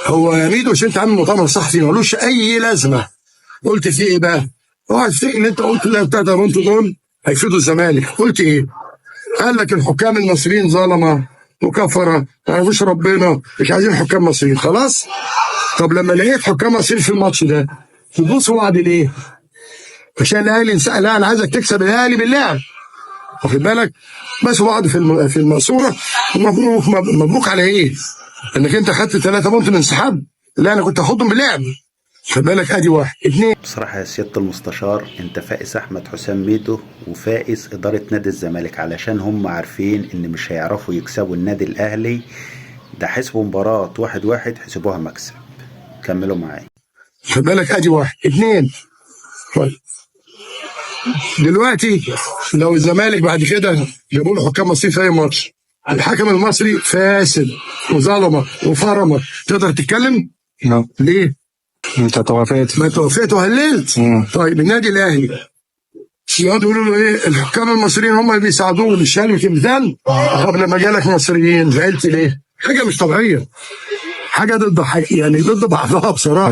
هو يا ميدو عشان انت عامل مؤتمر صحفي ملوش اي لازمه. قلت فيه ايه بقى؟ اوعى تفتكر ان انت قلت لا بتاع ده دول هيفيدوا الزمالك. قلت ايه؟ قال لك الحكام المصريين ظلمه وكفره، ما يعرفوش ربنا، مش عايزين حكام مصريين. خلاص؟ طب لما لقيت حكام مصريين في الماتش ده تبصوا بعض ليه؟ عشان الاهلي لا انا عايزك تكسب الاهلي باللعب، واخد بالك؟ بس بعض في المقصوره. مبروك مبروك على ايه؟ انك انت خدت 3 point من الانسحاب؟ لا انا كنت هاخدهم باللعب، خد بالك. ادي واحد اثنين. بصراحة يا سيادة المستشار، انت فائز احمد حسام ميدو وفائز ادارة نادي الزمالك، علشان هم عارفين ان مش هيعرفوا يكسبوا النادي الاهلي. ده حسبوا مباراة 1-1 حسبوها مكسب. كملوا معايا. خد بالك، ادي واحد اثنين. طيب دلوقتي لو الزمالك بعد كده جابوا له حكام مصري في اي ماتش، الحكم المصري فاسد وظلمه وفرمه، تقدر تتكلم؟ لا. ليه؟ انت توافقت. ما انت وافقت وهللت. طيب النادي الاهلي يقعدوا يقولوا له ايه؟ الحكام المصريين هم اللي بيساعدوه، مش شالوا تمثال. طب لما جالك مصريين زعلت ليه؟ حاجة مش طبيعيه، حاجة ضد حاجة، يعني ضد بعضها بصراحه.